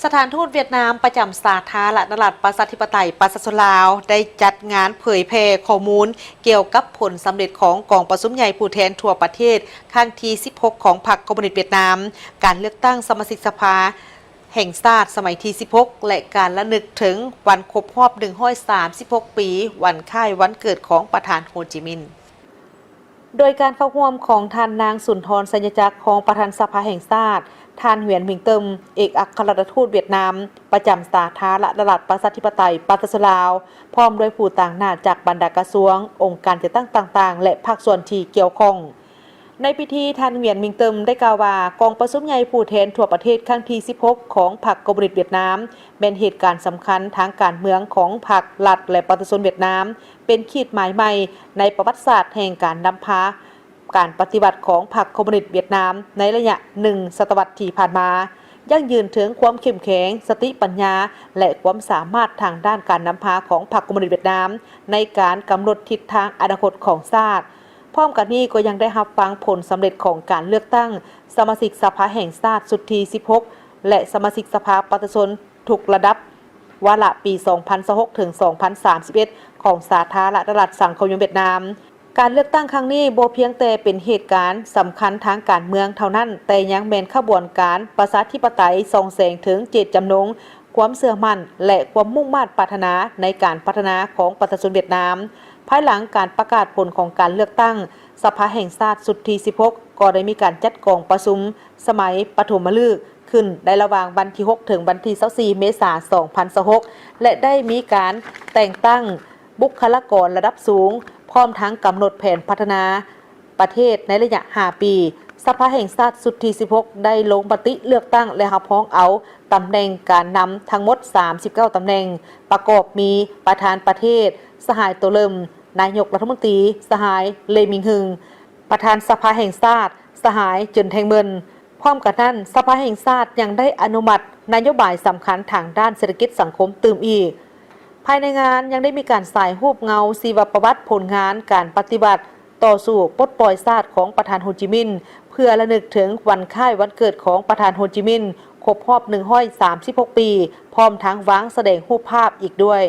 ສະຖານທູດຫວຽດນາມປະຈຳສາທາລະນະລັດ ປະຊາທິປະໄຕ ປະຊາຊົນລາວ ໄດ້ຈັດງານເຜີຍແຜ່ຂໍ້ມູນກ່ຽວກັບຜົນສຳເລັດຂອງກອງປະຊຸມໃຫຍ່ຜູ້ແທນທົ່ວປະເທດຄັ້ງທີສິບຫົກ ຂອງພັກຄອມມູນິດຫວຽດນາມ, ການເລືອກຕັ້ງສະມາຊິກສະພາແຫ່ງຊາດສະໄໝທີສິບຫົກ ແລະ ການລະນຶກເຖິງວັນຄົບຮອບໜຶ່ງຮ້ອຍສາມສິບຫົກປີ ວັນຄ້າຍວັນເກີດຂອງປະທານໂຮຈິມິນ. ໂດຍການເຂົ້າຮ່ວມຂອງທ່ານນາງ ສຸນທອນ ໄຊຍະຈັກ ຮອງປະທານສະພາແຫ່ງຊາດ, ທ່ານ ຫວຽນ ມິງເຕີມ ເອກອັກຄະລັດຖະທູດຫວຽດນາມ ປະຈຳສາທາລະນະລັດ ປະຊາທິປະໄຕ ປະຊາຊົນລາວ, ພ້ອມດ້ວຍຜູ້ຕາງໜ້າຈາກບັນດາກະຊວງ, ອົງການຈັດຕັ້ງຕ່າງໆ ແລະ ພາກສ່ວນທີ່ກ່ຽວຂ້ອງ. ໃນພິທີ, ທ່ານ ຫວຽນ ມິງເຕີມ ໄດ້ກ່າວວ່າ ກອງປະຊຸມໃຫຍ່ຜູ້ແທນທົ່ວປະເທດຄັ້ງທີສິບຫົກ ຂອງພັກຄອມມູນິດຫວຽດນາມ ແມ່ນເຫດການສຳຄັນທາງການເມືອງຂອງພັກ, ລັດ ແລະ ປະຊາຊົນຫວຽດນາມ ເປັນຂີດໝາຍໃໝ່ໃນປະຫວັດສາດແຫ່ງການນຳພາການປະຕິວັດຂອງພັກຄອມມູນິດຫວຽດນາມໃນໄລຍະໜຶ່ງສະຕະວັດທີ່ຜ່ານມາ, ຢັ້ງຢືນເຖິງຄວາມເຂັ້ມແຂງ, ສະຕິປັນຍາ ແລະ ຄວາມສາມາດທາງດ້ານການນຳພາຂອງພັກຄອມມູນິດຫວຽດນາມ ໃນການກຳນົດທິດທາງອະນາຄົດຂອງຊາດ. ພ້ອມກັນນີ້ກໍຍັງໄດ້ຮັບຟັງຜົນສຳເລັດຂອງການເລືອກຕັ້ງສະມາຊິກສະພາແຫ່ງຊາດຊຸດທີສິບຫົກ ແລະ ສະມາຊິກສະພາປະຊາຊົນທຸກລະດັບ ວາລະປີສອງພັນຊາວຫົກ ເຖິງ ສອງພັນສາມສິບເອັດ ຂອງສາທາລະນະລັດສັງຄົມນິຍົມຫວຽດນາມ. ການເລືອກຕັ້ງຄັ້ງນີ້ບໍ່ພຽງແຕ່ເປັນເຫດການສຳຄັນທາງການເມືອງເທົ່ານັ້ນ, ແຕ່ຍັງແມ່ນຂະບວນການປະຊາທິປະໄຕສ່ອງແສງເຖິງເຈດຈຳນົງ, ຄວາມເຊື່ອໝັ້ນ ແລະ ຄວາມມຸ່ງມາດປາດຖະໜາໃນການພັດທະນາຂອງປະຊາຊົນຫວຽດນາມ. ພາຍຫຼັງການປະກາດຜົນຂອງການເລືອກຕັ້ງສະພາແຫ່ງຊາດຊຸດທີສິບຫົກ ກໍໄດ້ມີການຈັດກອງປະຊຸມສະໄໝປະຖົມມະລຶກຂຶ້ນໃນລະຫວ່າງວັນທີຫົກ ເຖິງວັນທີຊາວສີ່ ເມສາ ສອງພັນຊາວຫົກ ແລະ ໄດ້ມີການແຕ່ງຕັ້ງບຸກຄະລາກອນລະດັບສູງ, ພ້ອມທັງກຳນົດແຜນພັດທະນາປະເທດໃນໄລຍະຫ້າປີ. ສະພາແຫ່ງຊາດຊຸດທີສິບຫົກ ໄດ້ລົງມະຕິເລືອກຕັ້ງ ແລະ ຮັບຮອງເອົາຕຳແໜ່ງການນຳທັງໝົດສາມສິບເກົ້າຕຳແໜ່ງ, ປະກອບມີ ປະທານປະເທດ ສະຫາຍ ໂຕເລິມ, ນາຍົກລັດຖະມົນຕີ ສະຫາຍ ເລ ມິງຮຶງ, ປະທານສະພາແຫ່ງຊາດ ສະຫາຍ ເຈິນ ແທງເມີນ. ພ້ອມກັນນັ້ນ, ສະພາແຫ່ງຊາດຍັງໄດ້ອະນຸມັດນະໂຍບາຍສຳຄັນທາງດ້ານເສດຖະກິດສັງຄົມຕື່ມອີກ. ພາຍໃນງານຍັງໄດ້ມີການສາຍຮູບເງົາຊີວະປະຫວັດຜົນງານການປະຕິວັດຕໍ່ສູ້ປົດປ່ອຍຊາດຂອງປະທານໂຮຈິມິນ ເພື່ອລະນຶກເຖິງວັນຄ້າຍວັນເກີດຂອງປະທານໂຮຈິມິນ ຄົບຮອບໜຶ່ງຮ້ອຍສາມສິບຫົກປີ, ພ້ອມທັງວາງສະແດງຮູບພາບອີກດ້ວຍ.